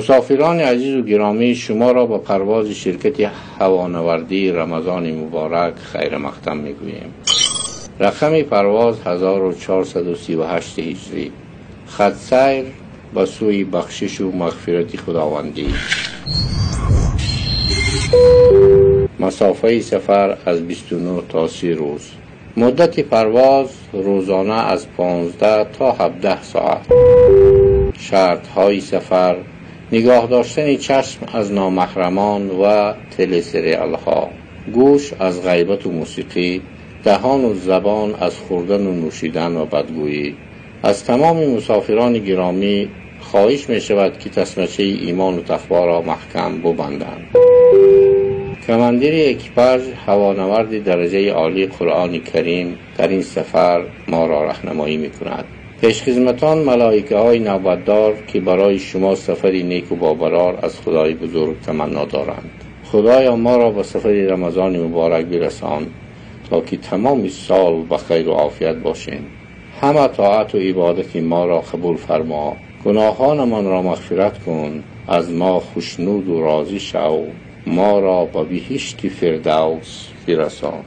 Мусофирони азизу гиромӣ, шуморо ба парвози ширкати ҳавонавардии Рамазони муборак хайрмақдам мегӯем. Рақами парвоз 1438 ҳиҷрӣ. Хатсайр ба сӯи бахшишу мағфирати худовандӣ. Масофаи сафар аз 29 то 30 рӯз. Муддати парвоз рӯзона аз 15 то 17 соат. Шартҳои сафар: нигоҳ доштани чашм аз номаҳрамон ва телесериалҳо, гӯш аз ғайбату мусиқӣ, даҳону забон аз хӯрдану нӯшидан ва бадгӯӣ. Аз тамоми мусофирони гиромӣ хоҳиш мешавад, ки тасмачаи имону тақворо маҳкам бубанданд. Командири экипаж, ҳавонаварди дараҷаи олии Қуръони Карим, дар ин сафар моро раҳнамоӣ мекунад. Пешхизматон малоикаҳои навбатдор, ки барои шумо сафари неку бобарор аз Худои бузург таманно доранд. Худоё, моро ба сафари Рамазони муборак бирасон, то ки тамоми сол ба хайру офият бошем. Ҳама тоату ибодати моро қабул фармо, гуноҳонамонро мағфират кун, аз мо хушнуду розӣ шав, моро ба биҳишти Фирдавс бирасон.